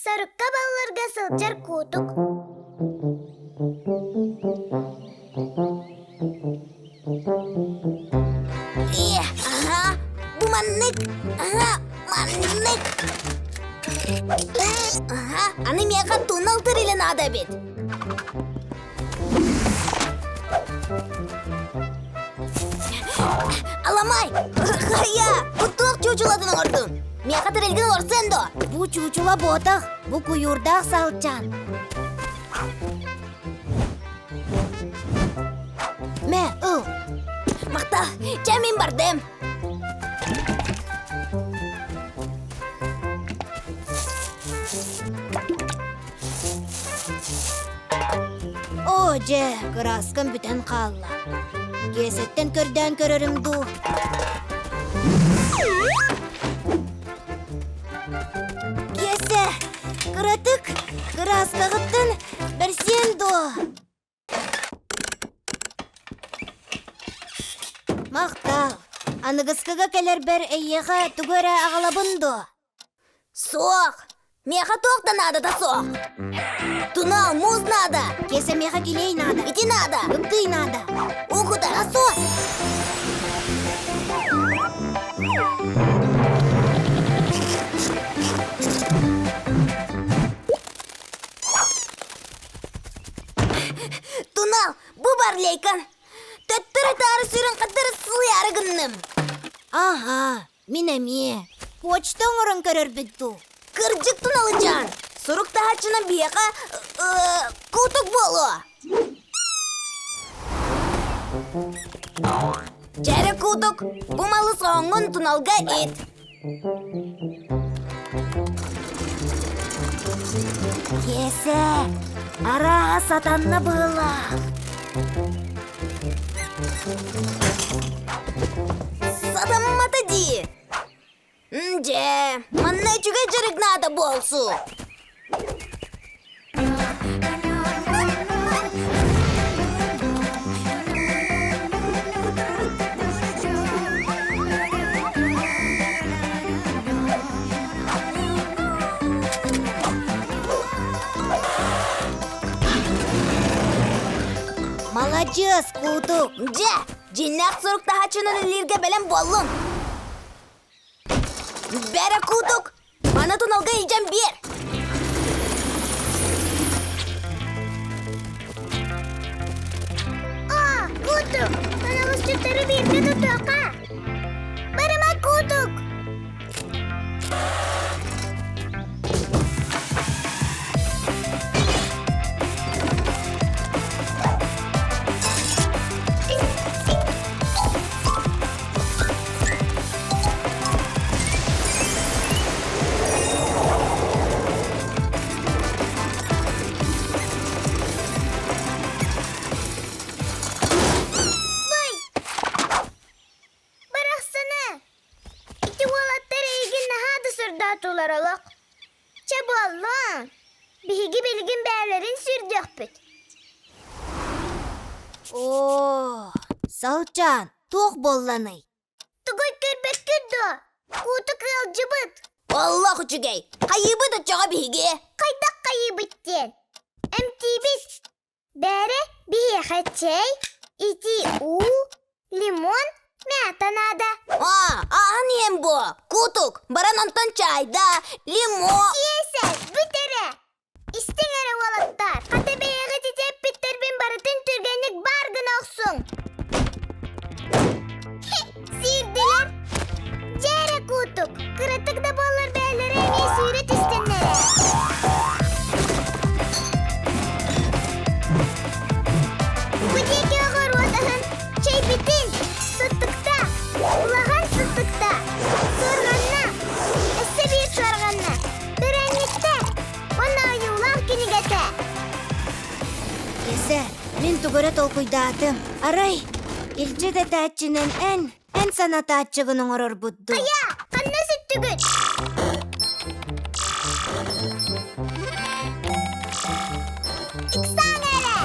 Сорукка балларга сылдьар куутук. Э, аха, бу маннык, аха, маннык. Аха, аны миэхэ тунал тэрилэ наада эбит. Аламай! Хайа! Бу туох чуучулатын оҥордуҥ? Миэхэ тэрилгин олорсуон дуо? Бу чуучула буотах, бу куйуурдаах саһылчаан. Мэ, ыл. Махтал, чэ мин бардым. Оо, дьэ, кырааскам бүтэн хаалла. Киэсэттэн көрдөөн көрөрүм дуу? Киэсэ, кыратык кырааскаҕыттан бэрсиэн дуо? Махтал, аныгыскыга кэлэрбэр эйиэхэ тугу эрэ аҕалабын дуо? Суох! Миэхэ туох да наадата суох! Тунал, муус наада! Киэсэ миэхэ килиэй наада. Ити наада! Ыктый наада. Угута! Насос! Тунал, бу бар лейкан! Төттөрү-таары сүрүн хаттары сылыйаары гынным. Аха, Мин эмиэ. Почта оҥорон көрөрбүт дуу? Кырдьык Туналычаан, сурук таһааччынан биһиэхэ куутук буолуо. Чэрэ куутук, бу малы соһоҥҥун туналга ит. Киэсэ, арааһа сатанна быһыылаах. Сатаммата дии. Дьэ, манна үчүгэй дьарык наада буолсу. Маладьыас, Куутук! Дьэ, дьиннээх сурук таһааччынан үлэлииргэ бэлэм буоллун. Бэрэ Куутук, маны туналга илдьэн биэр. О, Куутук, тоноҕосчуттары бииргэ тутуохха. Барыма, Куутук! Барахсаны! Ити уолаттар эйигин наһаа да сордоотулар олох. Чэ буоллун, биһиги билигин бэйэлэрин сүүрдүөхпүт. Оо, Салчаан, туох буолланый? Тугуй көрбөккүт дуо? Куутук ыалдьыбыт. Оллох үчүгэй! Хайыыбыт оччоҕо биһиги? Хайдах хайыыбыт диэн? Эмтиибит. Бээрэ, биһиэхэ чэй, итии уу, лимон, мята наада. Аа, ааһан иһэн буо. Куутук, баран онтон чаайда, лимон. Киэсэ, бүт эрэ! Истиҥ эрэ уолаттар, хата бэйэҕит ити эппиттэрбин барытын түргэнник баар гына охсуҥ. Сиирдилэр. Дьэ эрэ куутук, кыратык да буоллар бэйэлэрэ эмиэ сүүрэ түстүннэр ээ. Бу диэки оҕуруот аһын чэйбитин, сыттыкта, улахан сыттыкта, суорҕанна, өссө биир суорҕанна, бөрөөнньүктэ уонна ойуулаах кинигэтэ. Киэсэ, мин тугу эрэ толкуйдаатым. Арай, илдьит этээччинэн эн, эн санатааччыгын оҥорорбут дуу? Хайа, ханна сүттүгүт? Ыксаан эрэ!